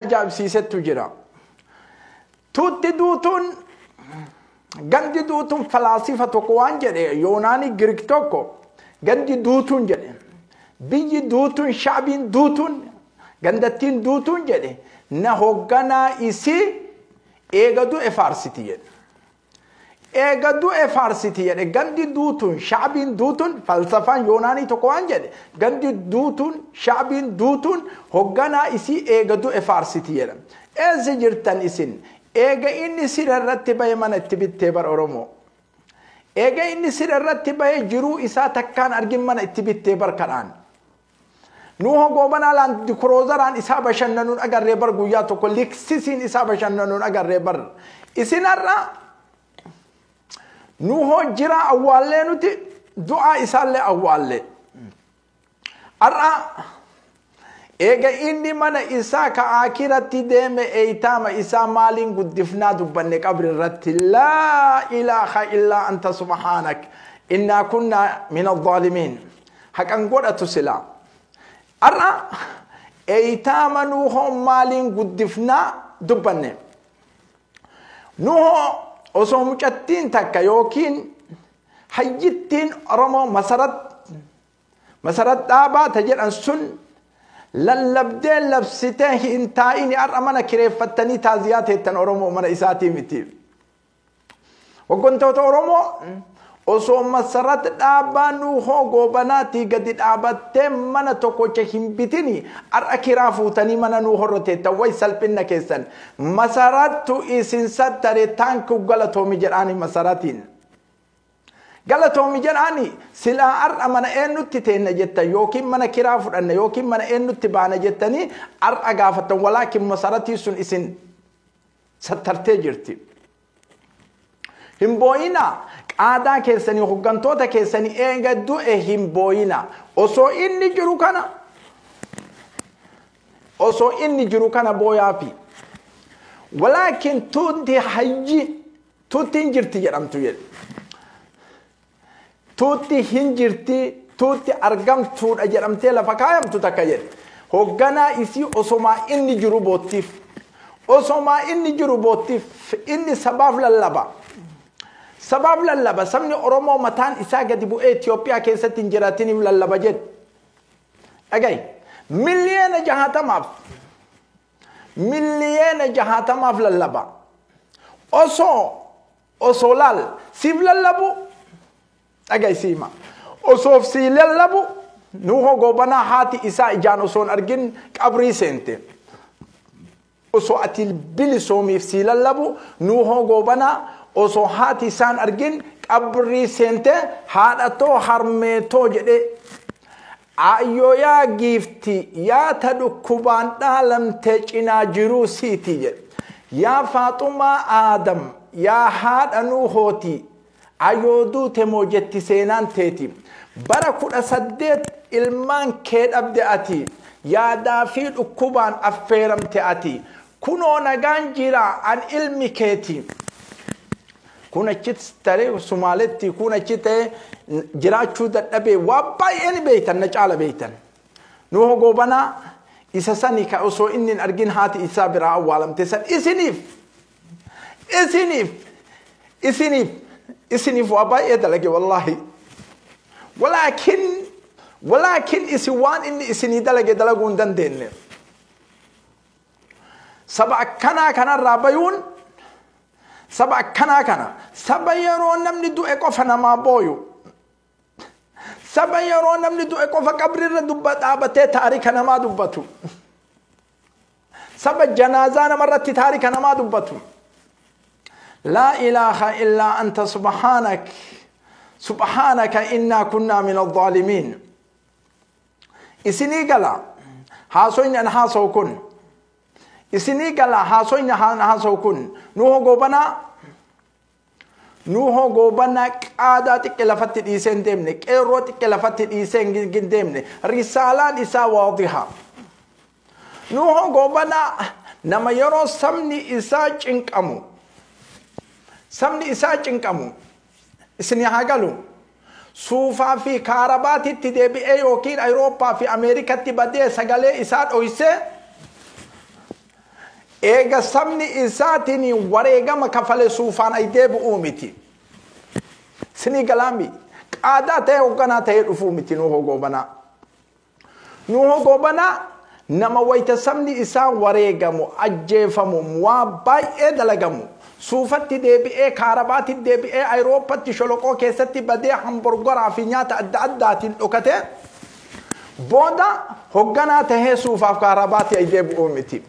Ajaa'ibsiisettu jira. Tuutti duutuun, gandi duutuun, falaasifa tokko waan jedhe, Yoonaanii Giriik tokko, gandi duutuun jedhe, biyyi duutuun, shaabiin duutuun, gandattiin duutuun jedhe, na hoogganaa isii eega du'e faarsiti jedhe. Eega du'e faarsiti jedhe. Gandi duutuun, shaabiin duutuun, falsafaan Yoonaanii tokko waan jedhe, gandi duutuun, shaabiin duutuun hoogganaa isii eega du'e faarsiti jedhe. Eessa jirtan isin? Eega inni sira irratti bahe mana itti bittee bar Oromoo. Eega inni sira irratti bahe jiruu isaa takkaan argin mana itti bittee bar kadhaan. Nuuhoo Goobanaa Land Cruiseraan isaa bashannanuun agarree bar, guyyaa tokko Lexusiin isaa bashannanuun agarree bar. Isin har'a Nuuhoo jira awwaallee, nuti du'aa isaallee awwaallee. Har'a eega inni mana isaa ka akiratti deeme, eeytaama isaa maaliin guddifnaa dubbanne qabri irratti? لا إله إلا أنت سبحانك إنا كنا من الظالمين. Haqan godhatu silaa. Har'a eeytaama Nuuhoo maaliin guddifnaa dubbanne? Nuuhoo osoo mucattiin takka yookiin hayyittiin Oromoo Masarat Dhaabaa ta jedhan sun lallabdee labsitee hin taa'ini, har'a mana kireeffattanii taaziyaa teettan Oromoo, mana isaatii miti. Hoggantoota Oromoo, osoo Masarat Dhaabaa Nuuhoo Goobanaatii gadi dhaabattee mana tokkocha hin bitini, har'a kiraa fuutanii mana Nuuhoo teettan. Way salphinna keessan! Masarattu isin sattare. Taanku galatoomi jedhaani, Masaratiin. Galatoomi jedhaani. Silaa har'a mana eenyutti teenna jettan, yookiin mana kiraa fudhanna, yookiin mana eenyutti baana jettanii har'a gaafattan? Walaakin Masaratii sun isin sattartee jirti. Hin boo'inaa, qaadaa keessanii, hoggantoota keessanii eega du'e hin boo'inaa. Osoo inni jiru kana, osoo inni jiru kana booyaafi. Walaakin tuutti hayyi tuutti hin jirti jedhamtu jedhe. Tuutti hin jirti, tuutti argamtuudha jedhamtee lafa kaayamtu takka jedhe. Hogganaa isii osomaa inni jiru boottiif. Osomaa inni jiru boottiif. Inni sabaaf lallaba. Sabaaf lallaba. Sabni Oromoo mataan isaa gadi bu'ee Itoophiyaa keessatti hin jiraatiniif lallaba jedhe. Dhagayi. 60 milliyoonaaf, 60 milliyoonaaf lallaba. Osoo laal siif lallabu, dhagayi siima. Osoof sii lallabu, Nuuhoo Goobanaa haati isaa ijaan osoo hin argin qabrii seente. Osoo ati bilisoomiif sii lallabu, Nuuhoo Goobanaa osoo haati isaan argin qabrii seente. Haadhatoo, harmeetoo jedhee, ayyoo yaa giifti, yaa ta dhukkubaan dhaalamte cinaa jiruu siiti jedhe. Yaa Faaxumaa Aadam, yaa haadha Nuuhooti, ayyoo duute moo jetti seenaan teeti. Bara 18 ilmaan kee dhabde ati, yaadaa fi dhukkubaan affeeramte ati. Kunoo nagaan jira an ilmi keeti. Kun achitti taree Sumaaletti, kun achi ta'ee jiraachuu dadhabee, waa baay'ee ni beeytan, na caala beeytan. Nuuhoo Goobanaa isa sani ka osoo inni hin argin haati isaa biraa awwaalamte san isiniif waa baay'ee dalage wallaahi. Walaakin isin waan inni isinii dalage dalaguu hin dandeenye. Saba akkanaa kanarraa bayuun, saba akkanaa kana, saba yeroo namni du'e qofa namaa booyu, saba yeroo namni du'e qofa qabrirra dubba dhaabatee taarika namaa dubbatu, saba janaazaa namarratti taarika namaa dubbatu. لا إله إلا أنت سبحانك سبحانك إنا كنا من الظالمين. Isinii gala haasoyni an haasa'u kun? Isinii gala haasoyni an haasa'u kun? Nuuhoo Goobanaa, Nuuhoo Goobanaa qaadaa xiqqe lafatti dhiisee hin deemne, qeerroo xiqqe lafatti dhiisee hin deemne. Risaalaan isaa waadiha. Nuuhoo Goobanaa nama yeroo sabni isaa cinqamu, sabni isaa cinqamu, isin haa galu, suufaa fi kaarabaatitti deebi'ee yookiin Awurooppaa fi Ameerikatti badee sagalee isaa dhoysee Eega sabni isaatiin wareegama kafale suufaan ay deebi'uu miti. Sinii galaami qaadaa ta'e hoogganaa ta'ee dhufuu miti Nuhoo Goobanaa. Nuhoo Goobanaa nama wayita sabni isaa wareegamu ajjeefamu waa baay'ee dalagamu. Suufatti deebi'ee kaarabaatti deebi'ee Awurooppatti sholoqoo keessatti badee hamburgoraa fi nyaata adda addaatiin dhokatee booda hoogganaa tahee suufaaf kaarabaatti ay deebi'uu miti.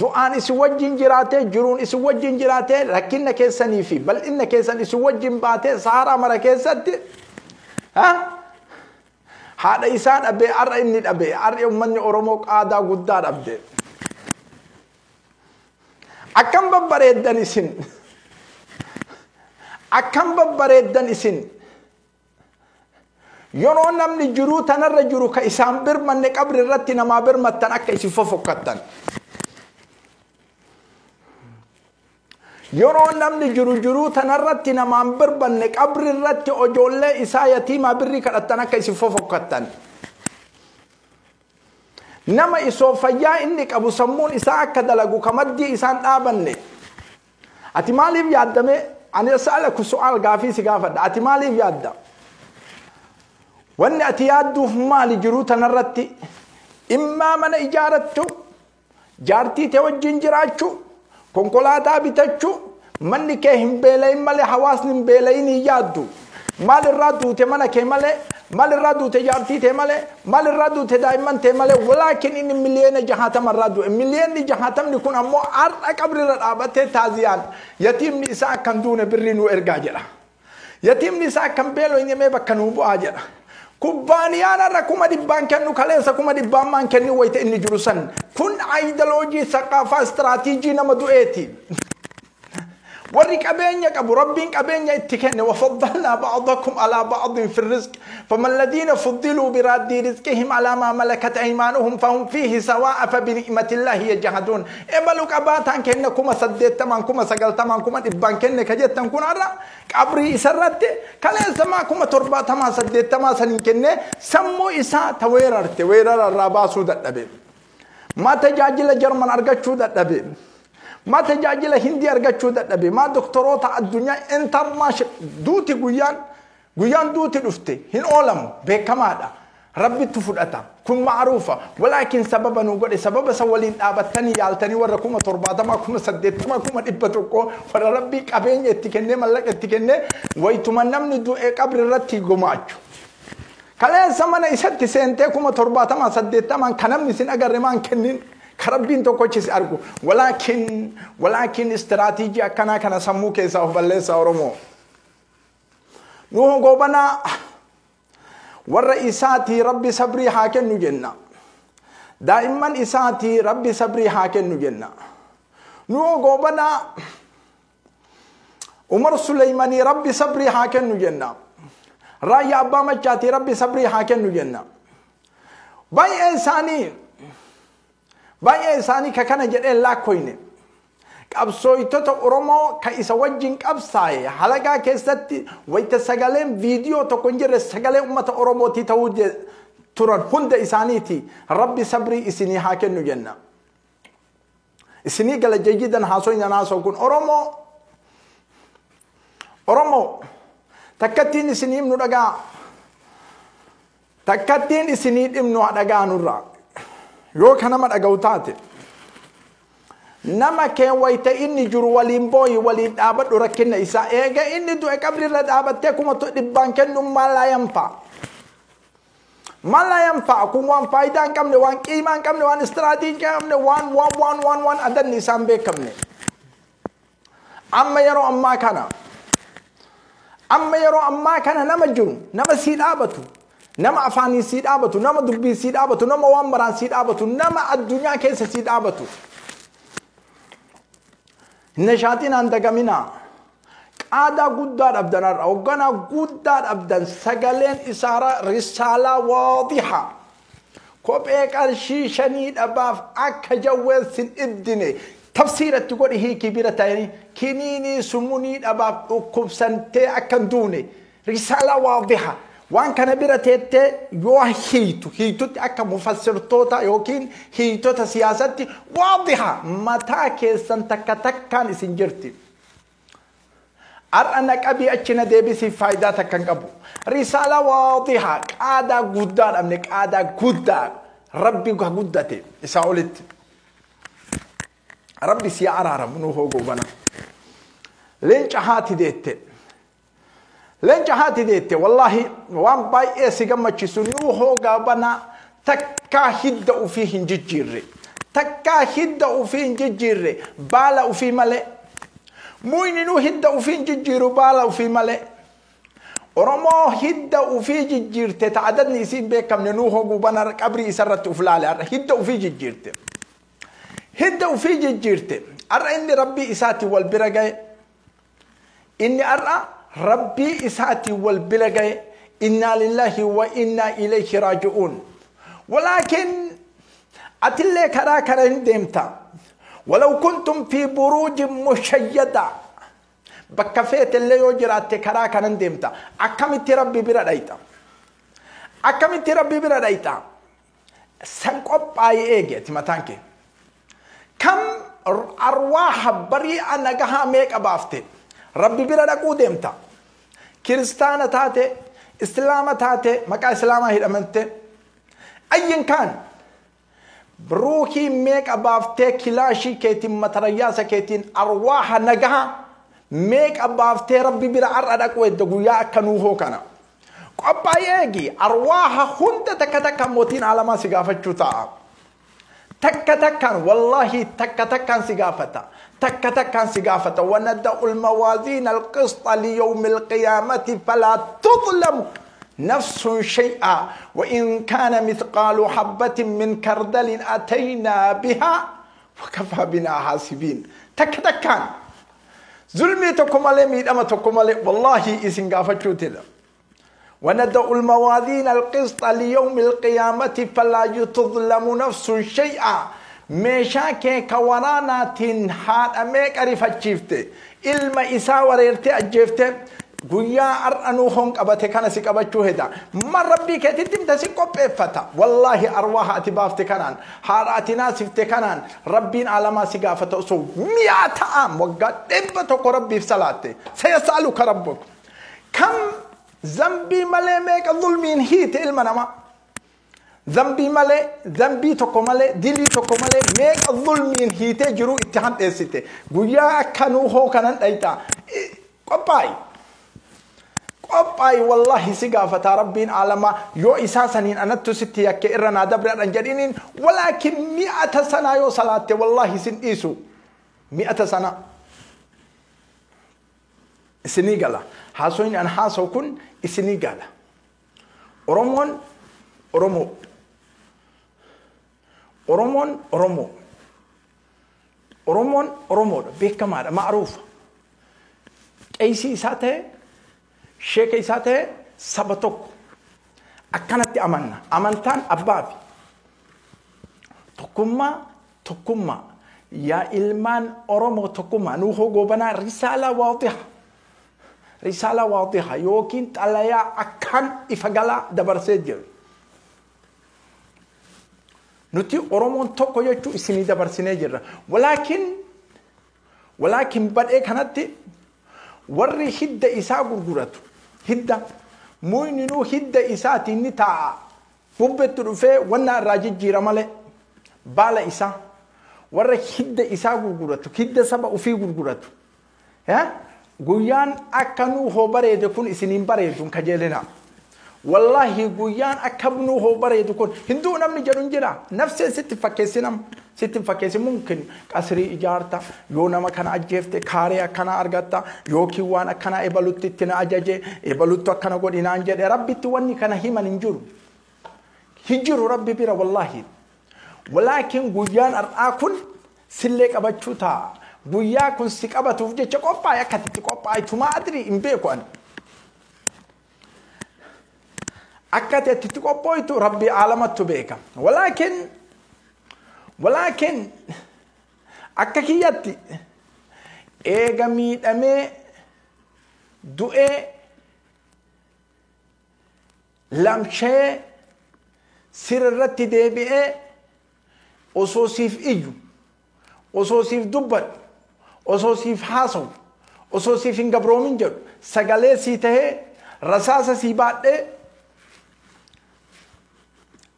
Du'aan isin wajjin jiraatee jiruun isin wajjin jiraatee rakkinna keessanii fi bal'inna keessan isin wajjin baatee Saharaa mara keessatti haadha isaa dhabee har'a inni dhabee har'a uummanni Oromoo qaadaa guddaa dhabde. Akkam babbareeddan isin akkam babbareeddan isin yeroo namni jiruu tanarra jiru ka isaan birmanne qabri irratti namaa birmattan akka isin fofokkattan. Yeroo namni jiru jiruu tanarratti namaan birbanne qabri irratti ijoollee isaa yatiimaa birrii kadhattan akka isin fofokkattan. Nama isoo fayyaa inni qabu sammuun isaa akka dalagu kamaddii isaan dhaabanne. Ati maaliif yaaddame? Ani sa'alaku su'aal gaafii si gaafadha. Ati maaliif yaadda? Wanni ati yaadduuf maali jiruu tanarratti? Immaa mana ijaarachuu, jaartii tee wajjin jiraachuu, konkolaataa bitachuu, manni kee hin beelayin malee hawaasni hin beelayin hin yaaddu. Maalirraa duute mana kee malee, maalirraa duute jaartii tee malee, maalirraa duute daa'imman tee malee, walaakin inni miliyoona 60 irraa du'e. Miliyoonni 60 kun ammoo har'a qabrirra dhaabatee taaziyaan yatiimni isaa akkan duune birrii nuu ergaa jedha. Yatiimni isaa akkan beeloo hin yemee bakka nuu bu'aa jedha. Kubbaaniyaan har'a 100,000 kennu kaleessa 100,000 maan kennu wayita inni jiru san. Kun aayidoloojii saqaafaa istiraatiijii nama du'eeti. Warri qabeenya qabu rabbiin qabeenya itti kenne wafaddalnaa ba'dakum alaa ba'din fi rizq faman ladiina fuddiluu biraaddi rizqihim alaa maa malakat aymaanuhum fahum fiihi sawaa'a fa bini'matillahi yajhaduun. Ebalu qabaataan kenne 80,000 90,000 100,000 kenne ka jettan kun har'a qabrii isarratti kaleessa maa 70,000 80,000 saniin kenne sammuu isaa ta weerarte weerara irraa baasuu dadhabe. Maa tajaajila Jarman argachuu dadhabe. Ma tajaajila Hindii argachuu dadhabe. Ma doktoroota addunyaa intarnaashinaal duuti guyyaan duuti dhufte hin oolamu beekamaadha. Rabbittu fudhata. Kun ma'ruufa. Walaakin sababa nu godhe sababa isa waliin dhaabattanii yaaltanii warra 70,000 80,000 100,000 warra rabbii qabeenya itti kennee mallaqa itti kennee wayituma namni du'e qabri irratti gumaachu. Kaleessa mana isatti seentee 70,000 80,000 kan namni isin agarre maan kennin. Karabbiin tokkochis argu. Walaakin istiraatiijii akkanaa kana sammuu keessaa of balleessa Oromoo. Nuhoo Goobanaa warra isaatii rabbi sabrii haa kennu jenna. Daa'imman isaatii rabbi sabrii haa kennu jenna. Nuhoo Goobanaa Umar Suleymanii rabbi sabrii haa kennu jenna. Raayyaa Abbaa Machaatii rabbi sabrii haa kennu jenna. Baay'ee isaanii ka kana jedhee laakkoyne. Qabsooytota Oromoo ka isa wajjin qabsaa'e halagaa keessatti wayita sagaleen viidiyoo tokko hin jirre sagalee uummata Oromootii ta'uu turan hunda isaaniiti rabbi sabrii isinii haa kennu jenna. Isinii gala jayyidan haasoyna naasoo kun Oromoo Oromoo takkattiin isinii himnu dhagaa takkattiin isinii dhimnu dhagaa nurraa. Yoo ka nama dhaga'u taate nama kee wayita inni jiru waliin booyi waliin dhaabadhu rakkinna isaa eega inni du'e qabrirra dhaabattee 100,000 kennuun maal laa yanfa'a. Maal laa yanfa'a kun waan faayidaa hin qabne waan qiimaa hin qabne waan istiraatiijii hin qabne waan waan waan waan waan adanni isaan beekamne. Amma yeroo ammaa kana nama jiru nama sii dhaabatu. Nama afaanii sii dhaabatu, nama dubbii sii dhaabatu, nama waan maraan sii dhaabatu, nama addunyaa keessa sii dhaabatu. Nashaatiin dagaminaa. Qaadaa guddaa dhabdan har'a, hoogganaa guddaa dhabdan sagaleen isaara risaalaa waadiha. Kophee qarshii 5 dhabaaf akka jawween sin ibdine tafsiiratti godhi hiikii bira ta'anii kiniinii sumunii dhabaaf dhukkubsantee akka hin duune risaalaa waadiha. Waan kana bira teettee yoo hiitu hiitutti akka mufassirtoota yookiin hiitota siyaasatti waadiha mataa keessan takka takkaan isin jirti. Har'a na qabii achi na deebisiif faayidaa takka hin qabu. Risaala waadiha qaadaa guddaa dhabne qaadaa guddaa rabbi guddate isaa olitti. Rabbi si araaramu Nuhoo Goobana. Leenca haati deette. Leenca haati deette wallaahi waan baay'ee si gammachiisu Nuhoo Goobana takkaa hidda ofii hin jijjiirre. Takkaa hidda ofii hin jijjiirre baala ofii malee. Muyninuu hidda ofii hin jijjiiru baala ofii malee. Oromoo hidda ofii jijjiirte ta'adadni isii hin beekamne Nuhoo Goobana qabrii isarratti uf laale har'a hidda ofii jijjiirte. Hidda ofii jijjiirte har'a inni rabbii isaatiin wal bira gahe. Inni har'a rabbii isaatiin wal bira gahe. Innaa lillahi wa innaa ilayhi raaji'uun. Walaakin atillee karaa kana hin deemta. Walaw kuntum fi buruujin mushayyada. Bakka feetellee yoo jiraatte karaa kana hin deemta. Akkamitti rabbi bira dhayxa? Akkamitti rabbi bira dhayxa? San qophaa'ee eege ati mataan kee. Kam arwaaha bari'a nagahaa meeqa baafte? Rabbi bira dhaquu deemta. Kiristaana taate, islaama taate, maqaa islaamaa hidhamante. Ayyin kaan ruuhii meeqa baaftee kilaashii keetiin matarayyaasa keetiin arwaaha nagahaa meeqa baaftee rabbi bira har'a dhaquu edda guyyaa akka Nuhoo kana. Qophaa'ee eegi arwaaha hunda takka takka mootiin alamaa si gaafachuu ta'a. Takka takkaan wallaahi takka takkaan si gaafata. Takka takkaan si gaafata. Wanada'u almawaazina alqisxa liyawmi alqiyaamati falaa tudlamu nafsun shay'a wa in kaana mithqaalu habbatin min kardalin ataynaa bihaa wa kafaa binaa haasibiin. Takka takkaan zulmii tokko malee miidhama tokko malee wallaahi isin gaafachuutidha. وندع الموازين القسط ليوم القيامة فلا تظلم نفس شيئا. meeshaa kee ka waraanaatiin haadha meeqa rifachiifte ilma isaa wareertee ajjeefte guyyaa har'a Nuhoon qabate kana si qabachuu heda. Man rabbii keetitti himte si qopheeffata. Wallaahi arwaaha ati baafte kanaan haadha ati naasifte kanaan rabbiin alamaa si gaafata osoo mi'a ta'am waggaa 100 rabbiif salaatte. Sayasaluka rabbuk. Kam zambii malee meeqa zulmiin hiite ilma namaa. Zambii malee, zambii tokko malee, dilii tokko malee meeqa zulmiin hiitee jiru itti handheessite. Guyyaa akka Nuhoo kanan dhayxa. Qophaa'i. Qophaa'i wallaahi si gaafataa rabbiin alamaa yoo isaa saniin anattu sitti yakke irra naa dabreedhaan jedhiniin walaakin mi'ata sanaa yoo salaatte wallaahi sin dhiisu. Mi'ata sanaa. Isinii gala. Haasoin an haasa'u kun isinii gala. Oromoon Oromoo. Oromoon Oromoo. Oromoon Oromoodha. Beekamaadha. Ma'ruufa. Qeesii isaa ta'e, sheeka isaa ta'e saba tokko. Akkanatti amanna. Amantaan abbaa fi tokkummaa tokkummaa. Yaa ilmaan Oromoo tokkummaa. Nuhoo Goobanaa risaalaa waadiha. Risaalaa waadiha yookiin xalayaa akkaan ifa galaa dabarsee jiru. Nuti Oromoon tokko jechuu isinii dabarsinee jirra. Walaakin badhee kanatti warri hidda isaa gurguratu hidda muyninuu hidda isaatiin ni taa'a. Bubbetti dhufee wanna irraa jijjiira malee baala isaa warra hidda isaa gurguratu hidda saba ofii gurguratu. Guyyaan akka Nuhoo bareede kun isiniin bareedu hin kajeelinaa. Wallaahi guyyaan akka Nuhoo bareedu kun hinduu namni jedhu hin jira. Nafsee sitti fakkeessinam. Sitti fakkeessi mumkin qasrii ijaarta yoo nama kana ajjeefte kaaree akkana argatta yookiin waan akkana ebalutti itti na ajaje ebaluttu akkana godhi naan jedhe rabbitti wanni kana himan hin jiru. Hin jiru rabbi bira wallaahi. Walaakin guyyaan har'aa kun sillee qabachuu ta'a. Guyyaa kun si qabatuuf jecha qophaa'e akkasitti qophaa'e tumaa adrii hin beeku ani. Akka ati qophoitu rabbi aalamattu beeka. Walaakin akka kiyyatti eega miidhamee du'ee Lamshee sirratti deebi'ee osoo siif iyyu, osoo siif dubbadhu, osoo siif haasawu, osoo siif hin gabroomin jedhu, sagalee sii tahee rasaasa sii baadhee,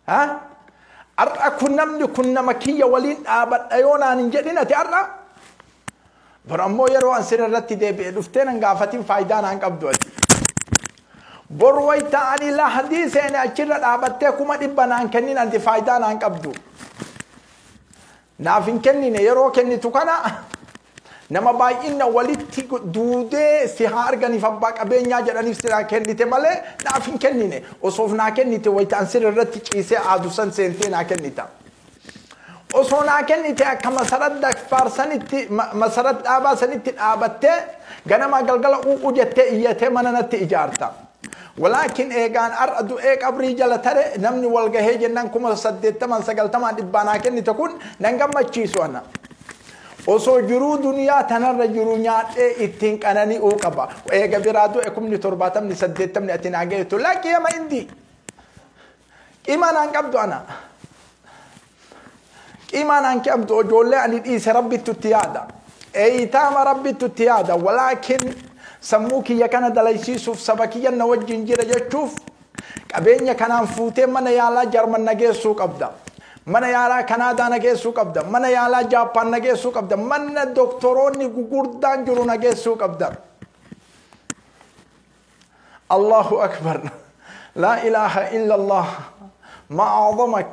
har'a kun namni kun nama kiyya waliin dhaabadha yoo naan hin jedhin ati har'a. Bar ammoo yeroo an sirratti deebi'ee dhuftee nan gaafatin faayidaa naan qabdu ati. Bor wayita ani lahdii seene achirra dhaabattee 100,000 naan kennin ati faayidaa naan qabdu. Naaf hin kennine yeroo kennitu kana nama baay'ina walitti duudee si haa arganiif abbaa qabeenyaa jedhaniif si haa kennite malee naaf hin kennine. Osoof naa kennite wayita an sirratti ciisee aadu san seentee naa kennita. Osoo naa kennite akka masarat dakfaar sanitti masarat dhaabaa sanitti dhaabattee ganama galgala u'u jettee iyyatee mana natti ijaarta. Walaakin eegaan har'a du'ee qabrii jala tare namni wal gahee jennaan 80,000 90,000 naa kennite kun nan gammachiisu ana. Osoo jiruu duniyaa tanarra jiru nyaadhee ittiin qanani'uu qaba. Eega biraa du'e 70,000 80,000 ati naa geessu lakkii ama indi. Qimaa naan qabdu ana. Qimaa naan qabdu ijoollee ani dhiise rabbittu itti yaada. Eeyitaama rabbittu itti yaada. Walaakin sammuu kiyya kana dalaysiisuuf saba kiyya na wajjin jira jechuuf qabeenya kanaan fuutee mana yaalaa Jarman na geessuu qabda. Mana yaalaa Kanaadaa na geessuu qabda. Mana yaalaa Jaappaan na geessuu qabda. Mana doktoroonni gugurdaan jiru na geessuu qabda. Allahu akbar. Laa ilaaha illallah. Ma'azamak.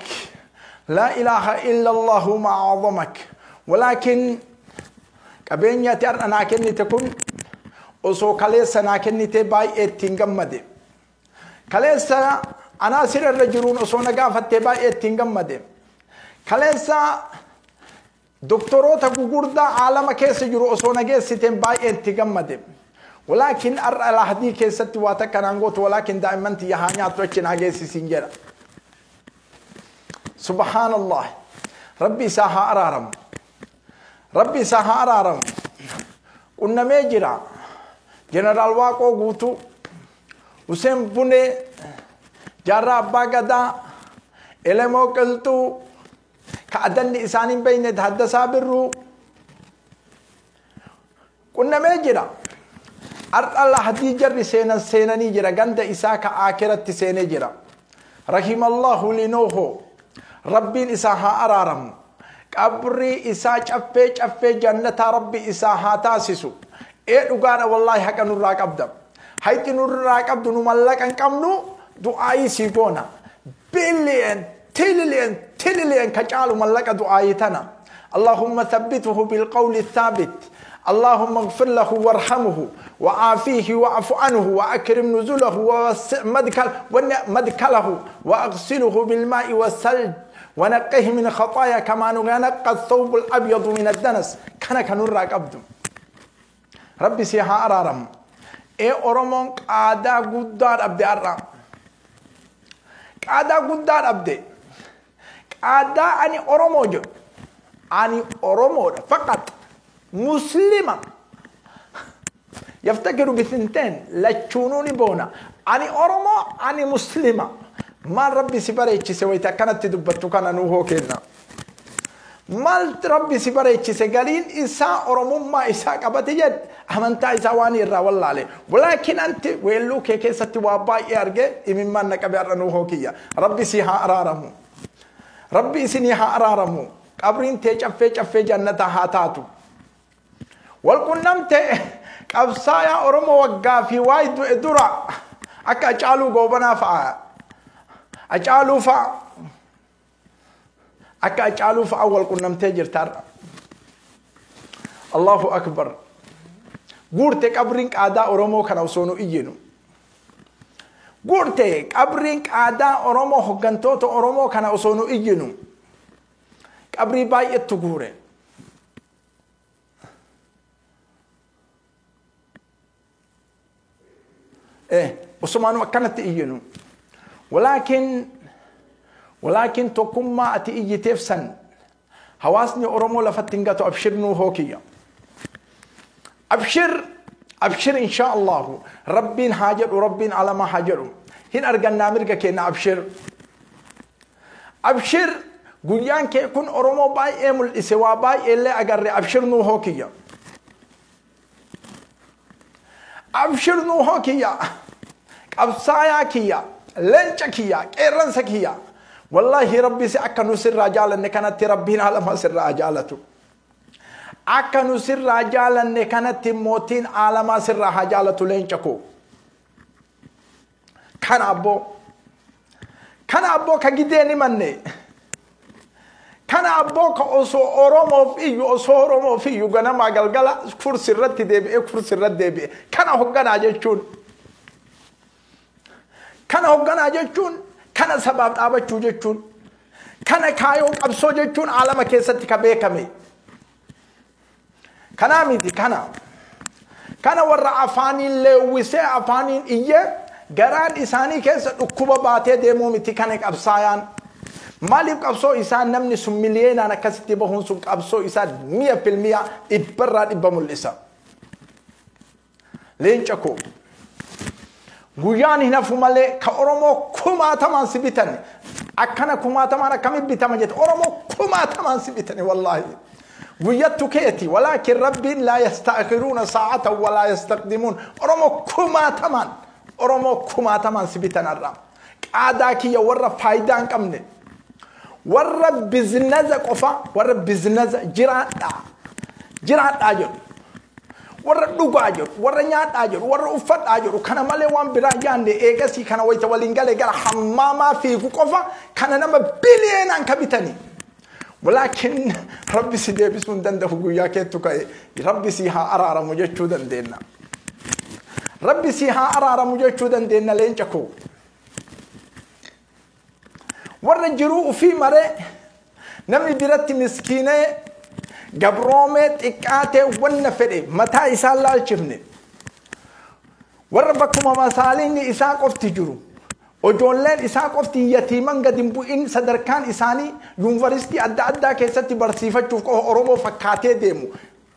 Laa ilaaha illallah ma'azamak. Walaakin qabeenya ati har'a naa kennite kun osoo kaleessa naa kennite baay'ee ittiin gammade. Kaleessa anaa sirra jiruun osoo na gaafattee baay'ee ittiin gammade. Kaleessa doktoroota gugurdaa aalama keessa jiru osoo na geessiteen baay'ee itti gammade. Walaakin har'a lahdii keessatti waa takka naan gootu walaakin daa'imman tiyya haa nyaattu achi naa geessisiin jedha. Subhaanallah. Rabbi isaa haa araaramu. Rabbi isaa haa araaramu. Qunnamee jira. Jeneraal Waaqoo Guutuu, Hussein Bunee, Jaarraa Abbaa Gadaa, Elemoo Qilxuu, ka adanni isaan hin beekne Taaddasaa Birruu qunnamee jira. Har'a lahdii jarri seenan seenanii jira. Ganda isaa ka aakiratti seenee jira. Rahimallahu linooho. Rabbiin isaa haa araaramu. Qabrii isaa caffee caffee jannataa rabbi isaa haa taasisu. Ee dhugaadha wallaahi haqa nurraa qabda. Hayxi nurraa qabdu nu mallaqa hin qabnu du'aayii sii goona. Billion, trillion, trillion ka caalu mallaqa du'aayii tana. Allahumma thabbituhu bilqawli thaabit. اللهم اغفر له وارحمه وعافيه واعف عنه وأكرم نزله ووسع مدخله وأغسله بالماء والثلج ونقه من خطايا كما ننقى الثوب الأبيض من الدنس. كان كنور قبض ربي سيها أرارم. إيه أورمون قادا قدار أبدي أرام. قادا قدار أبدي. قادا أني أورمو جو. أني أورمو فقط. مسلمة يفتكر بثنتين لا تشونوني بونا. أني أورمو أني مسلمة. ما ربي سباريتشي سويتا كانت تدبتو كان نوهو كنا. مال ربي سباريتشي سجالين إسا أورمو ما إسا كبتيجد أمنتا إسا واني الرا والله عليه. ولكن أنت ويلو كي ستوابا يرجع إمام نكبر نوهو كيا. ربي سيها أرارمو. ربي سنيها أرارمو. قبرين تيج أفج أفج جنة هاتاتو. والقنمت قبصايا أورمو وقافي وايد درع أكا أجعلو قوبنا فا أجعلو فا أكا أجعلو فا أول قنمت جرتار. الله أكبر. قورتك أبرينك أداء أورمو كان أوصونو إيجينو. قورتك أبرينك أداء أورمو هقنتوتو أورمو كان أوصونو إيجينو. أبري باي التقوري. إيه وسمانو كانت إيجنو. ولكن تقوم ما أتي إيجي تفسن هواسني أورمو لفتنجاتو أبشر نو هوكيا. أبشر أبشر إن شاء الله. ربين حاجر وربين على ما حاجروا. Hin argannaa mirga keenya abshir. Abshir guyyaan kee kun Oromoo baay'ee mul'ise waa baay'ee illee agarre abshir Nuuhoo kiyya. Abshir Nuuhoo kiyya. Qabsaayaa kiyya. Leenca kiyya. Qeerransa kiyya. Wallaahi Rabbi si akka nu sirraa jaalanne kanatti Rabbiin alamaa sirraa jaalatu. Akka nu sirraa jaalanne kanatti mootiin alamaa sirraa haa jaalatu leenca koo. Kana abboo ka gideen himanne. Kana abboo ka osoo Oromoof iyyu ganamaa galgala kursi irratti deebi'ee kana hogganaa jechuun. Kana hogganaa jechuun kana sabaaf dhaabachuu jechuun kana kaayoo qabsoo jechuun alama keessatti ka beekame. Kanaa miti kana. Kana warra afaaniin leewwisee afaaniin iyyee garaan isaanii keessa dhukkuba baatee deemuu miti kana qabsaayaan. Maaliif qabsoo isaa namni sun miliyeenaan akkasitti bahuun sun qabsoo isaa mi'a filmiyaa dhibbarraa dhibba mul'isa. Leenca koo. Guyyaan hin hafu malee ka Oromoo kumaatamaan si bitan akkana kumaatamaan akkamitti bitama jette Oromoo kumaatamaan si bitani wallaahi. Guyyattu keeti walaakin Rabbiin laa yasta'akhiruuna saa'atan walaa yastaqdimuun Oromoo kumaatamaan si bitan har'a. Qaadaa kiyya warra faayidaa hin qabne warra biznaza qofa warra biznaza jiraadhaa jedhu. Warra dhugaa jedhu, warra nyaadhaa jedhu, warra uffadhaa jedhu kana malee waan biraa yaanne eegasii kana wayita waliin galee gara hammaamaa fiigu qofa kana nama biliyeenaan ka bitani. Walaakin Rabbi si deebisuu hin danda'u guyyaa keettu ka'e Rabbi si haa araaramu jechuu dandeenya. Rabbi si haa araaramu jechuu dandeenya leenca koo. Warra jiruu ufii maree namni biratti miskiinee gabroomee xiqqaatee wanna fedhe mataa isaa laalchifne warra bakkuma masaalinni isaa qofti jiru ijoolleen isaa qofti yatiiman gadi hin bu'in sadarkaan isaanii yuunivarsiitii adda addaa keessatti barsiifachuuf qofa Oromoo fakkaatee deemu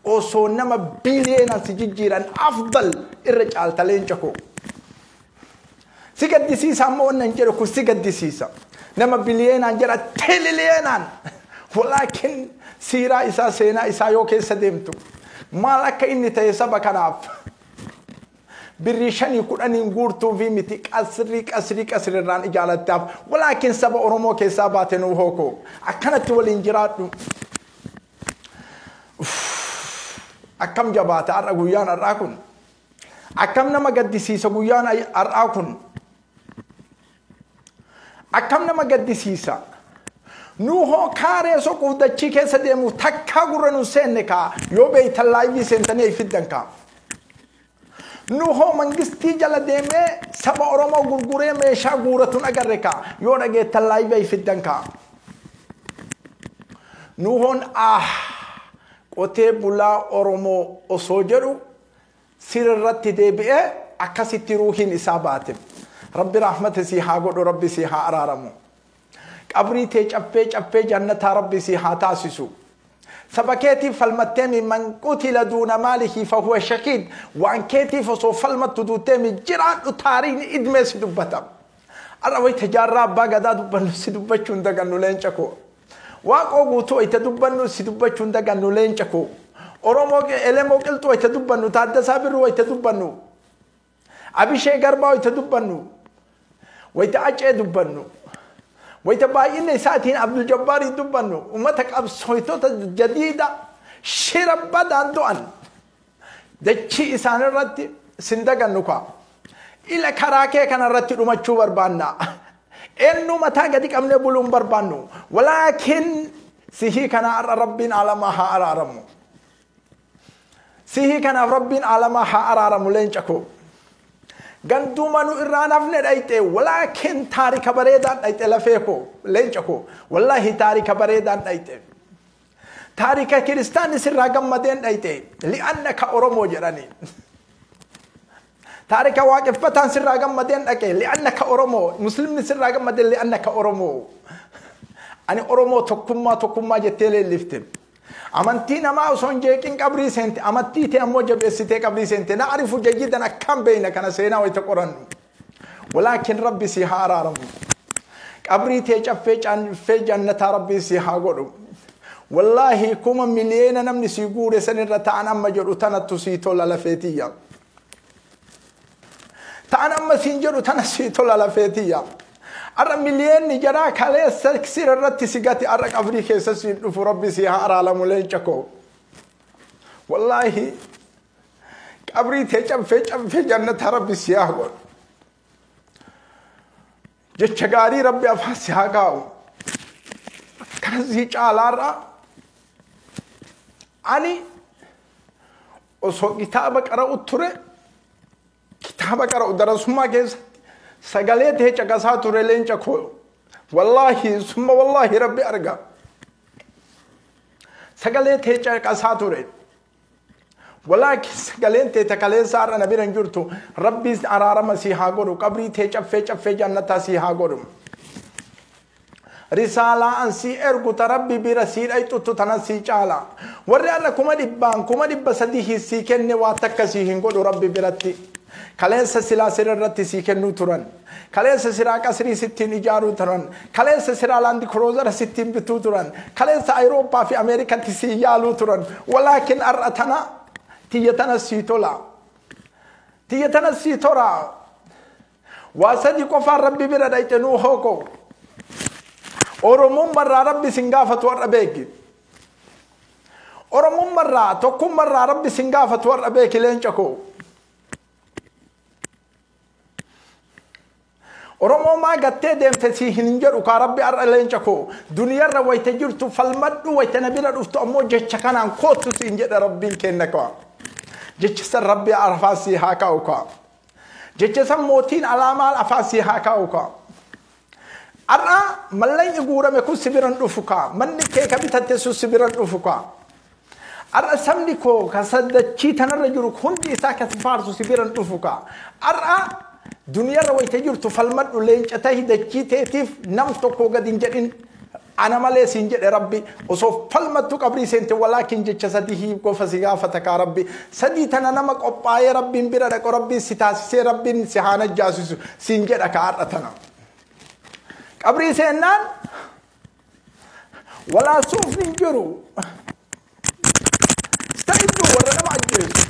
osoo nama biliyeenaan si jijjiiran afdal irra caalta leenca koo. Si gaddisiisa ammoo wannan jedhu kun si gaddisiisa nama biliyeenaan jedha tililiyeenaan walaakin siiraa isaa seenaa isaa yoo keessa deemtu maal akka inni ta'e saba kanaaf birrii 5 10 guurtuu fi miti qasrii irraan ijaarattaaf walaakin saba Oromoo keessaa baate nuu hookoo akkanatti waliin jiraadhu. Akkam jabaata har'a guyyaan har'aa kun akkam nama gaddisiisa guyyaan har'aa kun akkam nama gaddisiisa. Nuuhoo kaaree soquuf dachii keessa deemu takkaa gurra nu seenne kaa yoo beeytan laayivii seentanii fiddan kaa. Nuuhoo mangistii jala deemee saba Oromoo gurguree meeshaa guuratuun agarre kaa yoo dhageettan laayivii fiddan kaa. Nuuhoon qotee bulaa Oromoo osoo jedhu sirriitti deebi'ee akkasitti ruuhiin isaa baate. Rabbi rahmata si haa godhu Rabbi si haa araaramu. Qabrii tee caffee jannataa Rabbi si haa taasisu. Saba keetiif falmattee man qutila duuna maalihi fahuwa shahiid waan keetiif osoo falmattu duutee jiraadhu taariikni idmee si dubbata. Har'a wayita jaarraa abbaa gadaa dubbannu si dubbachuu hin dagannu leenca koo. Waaqoo guutuu wayita dubbannu si dubbachuu hin dagannu leenca koo. Oromoo Elemoo Qilxuu wayita dubbannu Taaddasaa Birruu wayita dubbannu Abishee Garbaa wayita dubbannu wayita Acee dubbannu. Wayita baay'inni isaatiin Abdul Jabbaarii dubbannu uummata qabsooytoota jadiida shira badaan du'an dachii isaanirratti sin dagannu kaa. Ila karaa kee kanarratti dhumachuu barbaanna. Eenyu mataa gadi qabnee buluun barbaannu. Walaakin sihii kana har'a Rabbiin alamaa haa araaramu. Sihii kanaaf Rabbiin alamaa haa araaramu leenca koo. Ganduma nu irraan hafne dhayxe walaakin taarika bareedaan dhayxe lafee koo leenca koo wallaahi taarika bareedaan dhayxe. Taarika kiristaanni sirraa gammadeen dhayxe li'annaka Oromoo jedhanii. Taarika waaqeffataan sirraa gammadeen dhaqe li'annaka Oromoo muslimni sirraa gammadeen li'annaka Oromoo. Ani Oromoo tokkummaa jettee leellifte. Amantii namaa osoo hin jeeqin qabrii seente amantii ta'e ammoo jabeessitee qabrii seente na arifu jayyidan akkam beeyna kana seenaa wayita qorannu. Walaakin rabbi si haa araaramu. Qabrii tee caffee jannataa rabbi si haa godhu. Wallaahi kuma miliyoona namni si guure sanirra ta'an amma jedhu tanattu sii tola lafeetiyya. Ta'an amma siin jedhu tana sii tola lafeetiyya. Arra miliyoonni jaraa kaleessa sira irratti si gati arra qabrii keessa siin dhufu rabbi si haa araaramu leenca koo. Wallaahi qabrii tee caffee jannataa rabbi si haa godhu. Jecha gaarii rabbi afaan si haa kaa'u. Kana si caalaarra ani osoo kitaaba qara'u ture kitaaba qara'u darasummaa keessatti sagalee ta'e caqasaa ture leenca koo. Wallaahi summa wallaahi rabbi arga. Sagalee ta'e caqasaa ture. Walaakin sagaleen ta'e takaleessa har'a na bira hin jirtu rabbi araarama si haa godhu qabrii ta'e caffee jannataa si haa godhu. Risaalaa an si ergu ta rabbi bira sii dhayxuttu tana sii caala. Warri har'a 400,000 300,000 sii kenne waa takka sii hin godhu rabbi biratti. Kaleessa silaa sirra irratti sii kennuu turan. Kaleessa silaa qasrii sittiin ijaaruu turan. Kaleessa silaa laandi kiroozara sittiin bituu turan. Kaleessa Awurooppaa fi Ameerikatti sii yaaluu turan. Walaakin har'a tana tiyya tana sii tola. Tiyya tana sii tola. Waa sadi qofaan rabbi bira dhayxe nuu hooko. Oromummaarraa rabbi sin gaafatu har'a beeki. Oromummaarraa tokkummaarraa rabbi sin gaafatu har'a beeki leenca koo. Oromoo maa gattee deemte si hin jedhu kaa rabbi har'a leenca koo. Duniyarra wayita jirtu falmadhu wayita na bira dhuftu ammoo jecha kanaan kootu siin jedha rabbiin kenna kaa. Jecha san rabbi afaan si haa kaa'u kaa. Jecha san mootiin alaamaa afaan si haa kaa'u kaa. Har'a mallayni guurame kun si biran dhufu kaa. Manni kee ka bitatte sun si biran dhufu kaa. Har'a sabni koo ka saddachii tanarra jiru hundi isaa ka si faarsu si biran dhufu kaa. Har'a duniyarra wayita jirtu falmadhu leenca tahi dachii teetiif nam tokko gad hin jedhin ana malee siin jedhe rabbi osoo falmattu qabrii seente walaakin jecha sadii qofa si gaafata kaa rabbi sadii tana nama qophaa'ee rabbiin bira dhaqo rabbiin si taasisee rabbiin si haa najjaasisu siin jedha kaa har'a tana. Qabrii seennaan walaa suufni hin jiru. Sta'iddu warra nama ajjeesu.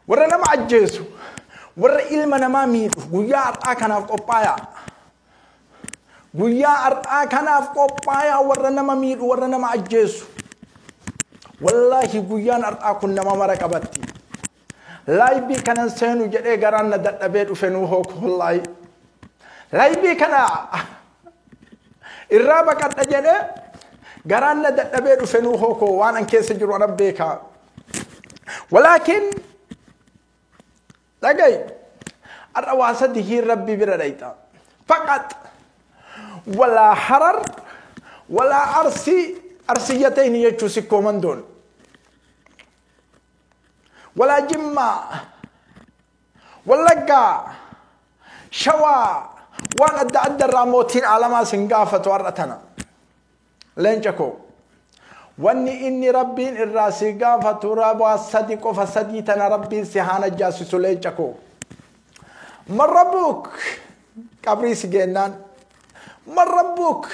Warra nama ajjeesu warra ilma namaa miidhu guyyaa har'aa kanaaf qophaayaa. Guyyaa har'aa kanaaf qophaayaa warra nama miidhu warra nama ajjeesu. Wallaahi guyyaan har'aa kun nama mara qabatti. Laayibii kanan seenu jedhee garaan na dadhabee dhufe nuu hooku wallaahi. Laayibii kana irraa baqadha jedhee garaan na dadhabee dhufe nuu hooku waan an keessa jiru anan beekaa. Walaakin dhagayi har'a waa sadii rabbi bira dhayxa. Faqat walaa harar walaa arsii arsiyyatayni jechuu sikkoo mandoon. Walaa jimmaa wallaggaa shawaa waan adda adda irraa mootiin alamaa sin gaafatu har'a tana. Leenca koo. Wanni inni rabbiin irraa si gaafatu waa sadi qofa sadii tana rabbiin si haa najjaasisu leenca koo. Man rabbuk qabrii si geennaan. Man rabbuk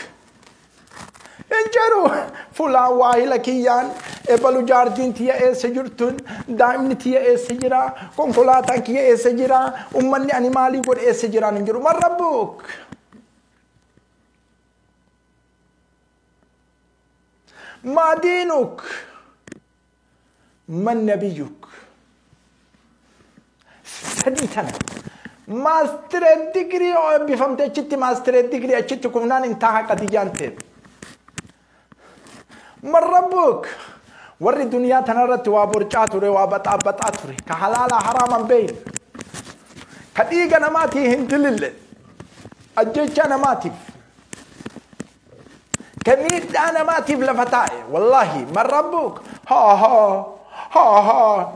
hin jedhu fulaan waahila kiyyaan ebalu jaartiin tiyya eessa jirtun daa'imni tiyya eessa jira konkolaataan kiyya eessa jira ummanni ani maalii godhe eessa jiraan hin jiru. Man rabbuk. ما دينك من نبيك سديتنا ماستر ديجري او بفهمت اتشتي ماستر ديجري اتشتي كمنان انتهى قديانتين من ربك وري الدنيا تنرت وابرجات وابطابطات كحلال حراما بين كديغا نماتي هندلل اججا نماتي كميت أنا ما تيب لفتاي والله من ربك ها ها ها ها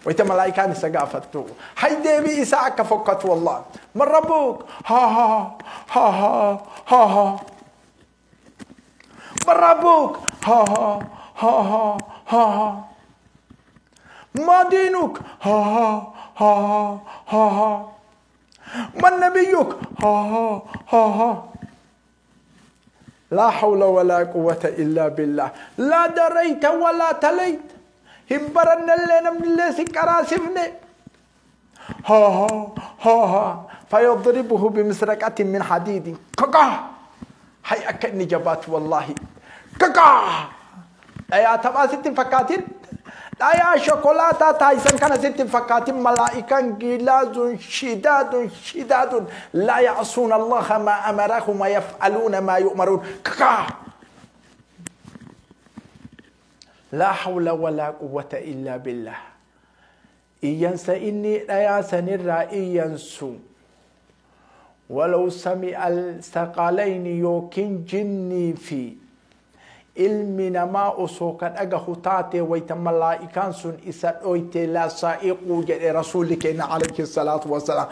ويت ملائكة نسقافتو هاي ديبي إساك فكت والله من ربك ها ها ها ها ها ها من ربك ها ها ها ها ها ها ما دينك؟ ها ها ها ها ها. من نبيك؟ ها ها ها ها. لا حول ولا قوة إلا بالله. لا دريت ولا تليت. همبرن اللي نمن اللي سكراسفني. ها ها ها ها. فيضربه بمسرقة من حديد. كاكا هاي أكني جبات والله. كاكا يا تبا ست فكاتين. يا شوكولاتة تايسن كان ست فكاتين. ملائكة غلاظ شداد شداد لا يعصون الله ما أمرهم ويفعلون ما يؤمرون. كاكا لا حول ولا قوة إلا بالله. إيانس إني لا سنرى إيانسو ولو سمع الثقلين يوكين جني في ilmi namaa osoo kan dhagahu taate wayta malaa'ikaan sun isa dhoyte la saa'iquu jedhe rasuulli keenya alayhi salaatu wassalaam.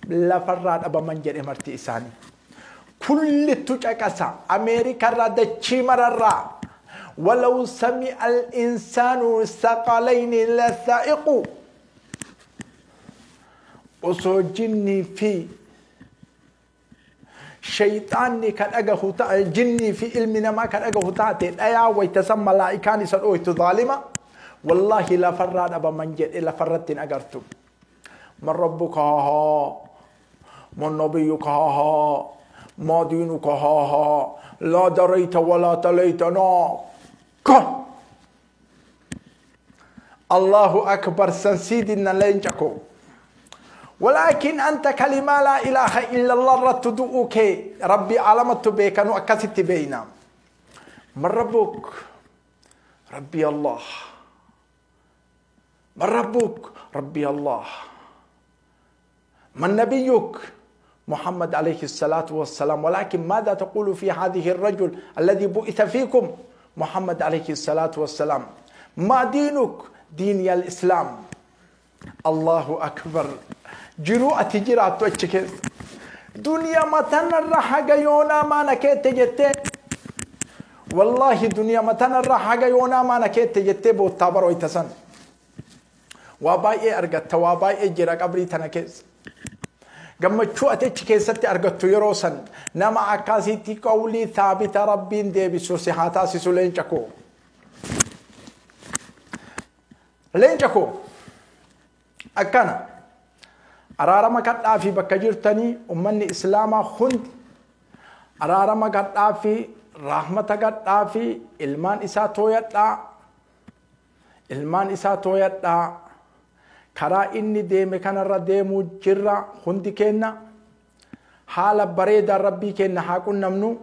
Lafarraa dhabaman jedhe marti isaanii. Kullittu caqasa Ameerikarraa dachii mararraa. ولو سمع الإنسان الثقلين لسائقوا. osoo jinnii fi shayxaanni kan dhagahu ta'e jinnii fi ilmi namaa kan dhagahu taate dhayaa wayta san malaa'ikaan isa dhooytu zaalima wallaahi lafarraa dhabaman jedhe lafarratti hin agartu. Man rabbuka haa, man nabiyyuka haa, ma diinuka haa, laa darayta walaa talayta naa. Allahu akbar sansiidinna leenca koo. ولكن أنت كلمة لا إله إلا الله رتدؤك ربي علامة بيكنو أكست بينا. من ربك؟ ربي الله. من ربك؟ ربي الله. من نبيك؟ محمد عليه الصلاة والسلام. ولكن ماذا تقول في هذه الرجل الذي بعث فيكم؟ محمد عليه الصلاة والسلام. ما دينك؟ ديني الإسلام. الله أكبر. jiruu ati jiraattu achi keessa. Duniyaa matanarra haga yoonaa maana keette jettee wallaahi duniyaa matanarra haga yoonaa maana keette jettee boottaa barooyta san. Waa baay'ee argatta, waa baay'ee jira qabrii tana keessa. Gammachuu ati achi keessatti argattu yeroo san nama akkasitti qawlii thaabita rabbiin deebisu si haa taasisu leenca koo. Leenca koo akkana. Araarama kadhaa fi bakka jirtanii ummanni islaamaa hundi araarama kadhaa fi rahmata kadhaa fi ilmaan isaa tooyadhaa, ilmaan isaa tooyadhaa. Karaa inni deeme kanarra deemuu jirra hundi kenna. Haala bareedaa rabbii kenna haa qunnamnu,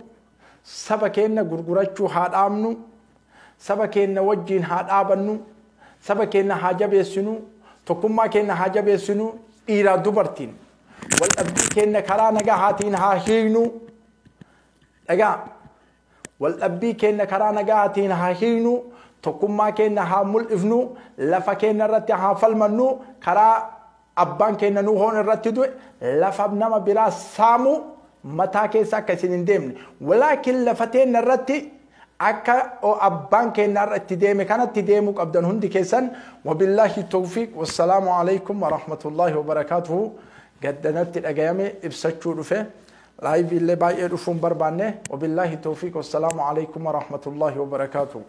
saba kenna gurgurachuu haa dhaabnu, saba kenna wajjiin haa dhaabannu, saba kenna haa jabeessinu, tokkummaa kenna haa jabeessinu. Dhiiraa dubartiin wal dhabbii kenna karaa nagahaatiin haa hiiknu. Dhagaa wal dhabbii kenna karaa nagahaatiin haa hiiknu, tokkummaa kenna haa mul'ifnu, lafa kenna irratti haa falmannu. Karaa abbaan kenna nu hoon irratti du'e lafa nama biraa saamu mataa keessa akka isin hin deemne. Walaakin lafa teenna irratti akka abbaan keenya irratti deeme kanatti deemuu qabdan hundi keessan. Wabillaahi tawfiiq. Wassalaamu alaykum warahmatullaahi wabarakaatuhu. Gaddanatti dhagayame ibsachuu dhufe laayivii illee baay'ee dhufuun barbaanne. Wabillaahi tawfiiq. Wassalaamu alaykum warahmatullaahi wabarakaatuhu.